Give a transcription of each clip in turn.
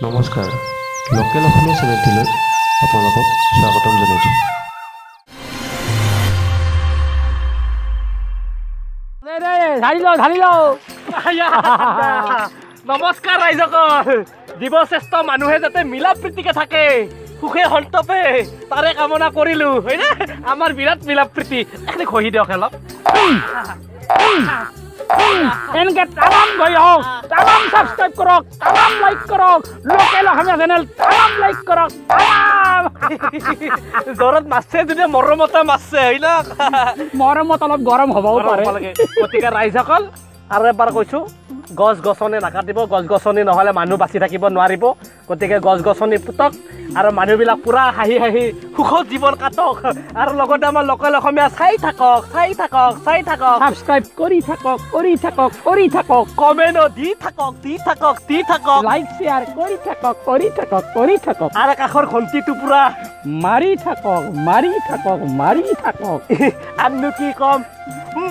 নমস্কাৰ, লোকেল অসমীয়া চেনেলটিলৈ আপোনালোকক স্বাগতম জনাইছোঁ। নমস্কাৰ ৰাইজসকল, জীৱশ্ৰেষ্ঠ মানুহে যাতে মিলা প্ৰীতিকে থাকে, সুখে সন্তপে, তাৰে কামনা কৰিলো, হয়নে? আমাৰ বিৰাট মিলা প্ৰীতি। এখিনি ঘঁহি দিয়ক অলপ। এনেকে তামাম গৈ হওক, তামাম ছাবস্ক্ৰাইব কৰক, তামাম লাইক কৰক, লোকেল অসমীয়া চেনেল তামাম লাইক কৰক, তামাম। জ্বৰত মাৰছে যদি মৰমতে মাৰছে, হয় না? মৰমত অলপ গৰম হ'বও পাৰে। গতিকে ৰাইজসকল, আৰু এবাৰ কৈছো, গছ গছনি নাকাটিব। গছ গছনি নহ'লে মানুহ বাচি থাকিব নোৱাৰিব। গতিকে গছ গছনি পুতক আৰু মানুহবিলাক পুৰা হাঁহি হাঁহি সুখত জীৱন কাটক। আৰু লগতে আমাৰ লোকেল অসমীয়া চাই থাকক, চাই থাকক, চাই থাকক, ছাবস্ক্ৰাইব কৰি থাকক, কৰি থাকক, কৰি থাকক, কমেণ্টো দি থাকক, দি থাকক, দি থাকক, লাইক শ্বেয়াৰ কৰি থাকক, কৰি থাকক, কৰি থাকক, আৰু কাষৰ ঘণ্টিটো পুৰা মাৰি থাকক, মাৰি থাকক, মাৰি থাকক। আননো কি ক'ম,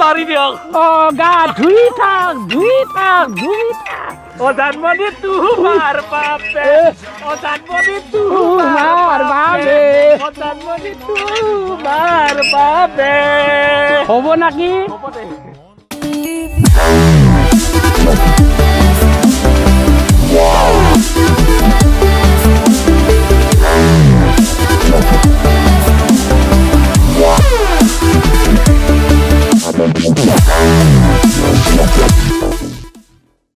মাৰি দিয়ক। অ গা ধুই থাক, ধুই থাক, ধুই থাক। ও জানমণি তোমাৰ বাবে, ও জানমণি তোমাৰ বাবে, ও জানমণি তোমাৰ বাবে। হ'ব নাকি? হ'ব দে।